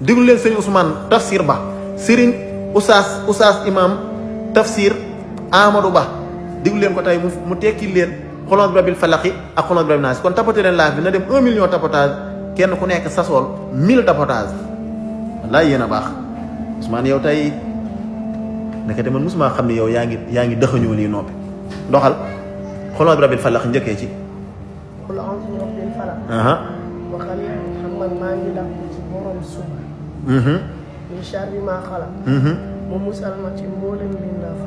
déglu leen sëñ Ousmane tafsir ba sëriñ oustaz imam tafsir Amadou Ba déglu leen ko tey mu tekki leen xul a'uuzu bi rabbil falaq ak xul a'uuzu bi rabbin naas kon tapoté leen live bi na dem 1 million tapotage kenn ku nekk sasool 1000 tapotage wallaay yéen a baax Ousmane yow tey nekkate man mosuma xam ne yow yaa ngi dëxañoo lii noppi doxal xul a'uuzu bi rabbil falaq njëkkee ci xul a'uuzu bi rabbil falaq waxal yaa Muhammad maa ngi làkk ci borom suba min sharri maa xalaq mu musal ma ci mboolem mbindeef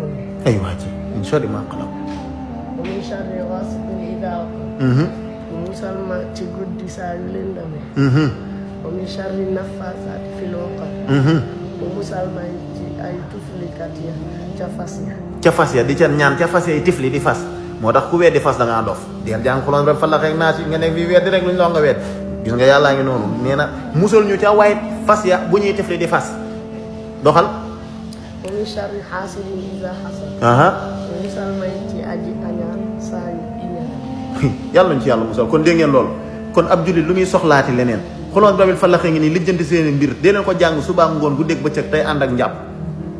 ay waa ji min sharri maa xalaq wa min sharri gaasiqin idaa waqab mu musal ma ci guddi saa yu lëndame wa min sharri naffaasaati fil uqad mu musal ma ci ay tuflikat ya ca fas ya di ca ñaan ca fas ya ay tifli di fas moo tax ku weddi fas da ngaa dof deel jàng xul a'uuzu bi rabbil falaq ak naas nga nekk fii weddi rek lu ñu loo nga wedd gis nga yàllaa ngi noonu nee na musal ñu ca waay fas ya bu ñuy tifli di fas doxal wa min sharri haasidin izaa hasad mu musal ma ci aji añaan saa yu iñaan yàlla ñu ci yàlla musal kon dégg ngeen loolu kon ab jullit lu muy soxlaati leneen xul a'uuzu bi rabbil falaq ngi nii lijjanti seeni mbir dee leen ko jàng subaa ngoon guddeeg bëccëg tey ànd ak njàpp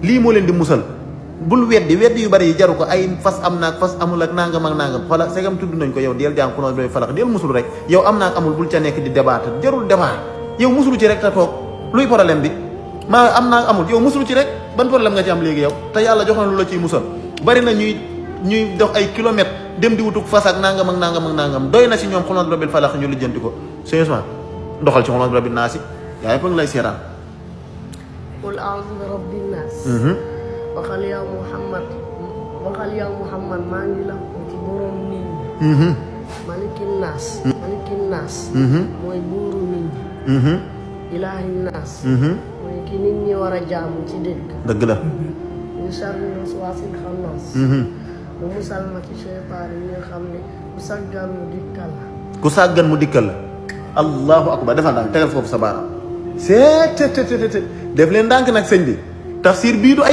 lii moo leen di musal bul weddi yu bari yi jaru ko ay fas am naag fas amul ak nangam ak nangam xoola segam tudd nañ ko yow deel jàng xul a'uuzu bi rabbil falaq deel musul rek yow am naag amul bul ca nekk di débat jarul débat yow musulu ci rek te toog luy problème bi maa am naag amul yow musulu ci rek ban problème nga ci am léegi yow te yàlla jox na lu la ciy musal bari na ñuy dox ay kilomètres dem di wutuk fas ak nangam ak nangam ak nangam doy na ci ñoom xul a'uuzu bi rabbil falaq ñu lijjanti ko sérieusement doxal ci xul a'uuzu bi rabbin naas yaa yëpp a ngi lay seetaan qul a'uuzu bi rabbin naas waxal yaa Muhammad maa ngi la ko ci borom nit ñi malikin naas mooy buuru nit ñi ilaahin naas mooy ki nit ñi war a jaamu ci dëgg la min sharri waswaasil xannaas mu musal ma ci seytaane yi nga xam ne ku sàggan mu dikkal la allahu akbar defal ndànk tegal foofu sa baaraam seet def leen ndànk nag sëñ bi tafsir bii du ay